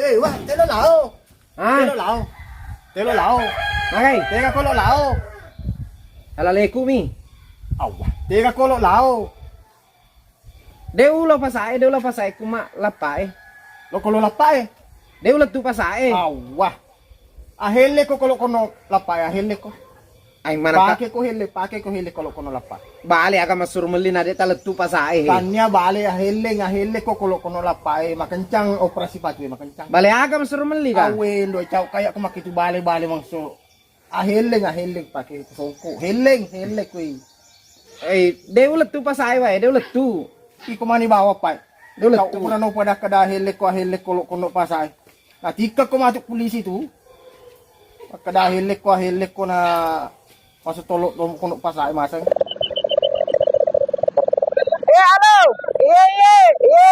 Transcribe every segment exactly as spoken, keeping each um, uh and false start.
Eh, wah, telo lao. Ah? Telo lao. Telo lao. Magai? Tega kolo lao. Ala leku mi. Awah, tega kolo lao. De ulo pasae, de ulo pasae kuma lappae. Lo kolo lappae? De ulo tu pasae. Awah. Ahelle ko kolo kono lappae, ahelle ko. Ai mana ka- Pake ko helle, pake ko helle kolo kono lappa. Bale aga masuru melli na de talettu pasae he. Tania bale ahelleng, ahelle ko kolo kono lappae, makencang operasi patue, makencang. Bale aga masuru melli ka? Awe ndo cau kaya ko makitu bale, bale mangso. Ahelleng, ahelleng pake songko. Helleng, helleng kui. Eh, de ulettu pasae wae, de ulettu. Iko mani bawa pai. De ulettu. Cau pura no pada kada helle ko, helle kolo kono pasae. Natikka ko matu polisi tu. Makkeda, "Ahellekko, ahellekko," na masutolo' to kono pasae maseng. Eh, halo. Iye, iye, iye.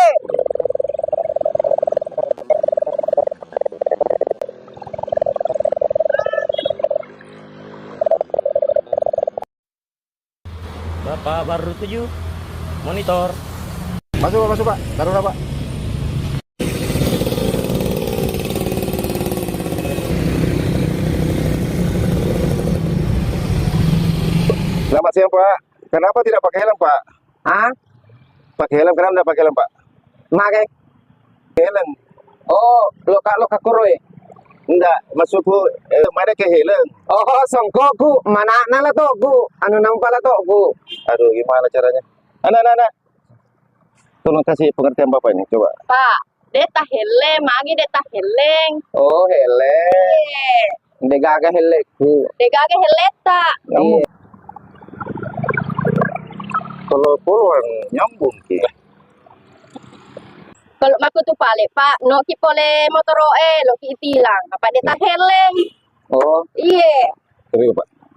Bapak baru tujuh, monitor. Masuk, Pak, masuk, Pak. Darurat, Pak. Selamat siang, Pak. Kenapa tidak pakai helm, Pak? Hah? Pakai helm, kenapa tidak pakai helm, Pak? Magai? Helm. Oh, loka, loka koro e. Ndak, maksudku, eh, mana ke helm? Oh, songkoku, mana nala toku, anu nampa la toku. Aduh, gimana caranya? Anak, anak, anak. Tolong kasih pengertian Bapak ini, coba. Pak, de tahelle, magi de tahelleng. Oh, helleng. Iya. De gaga hellekku. De gaga helletta. Nyambung. Iya. Kalau puluhan nyambung ki. Kalau maku tu pale, Pak, noki pole motoro e, loki tilang. Apa de tahelleng? Oh. Iye. Tapi, Pak,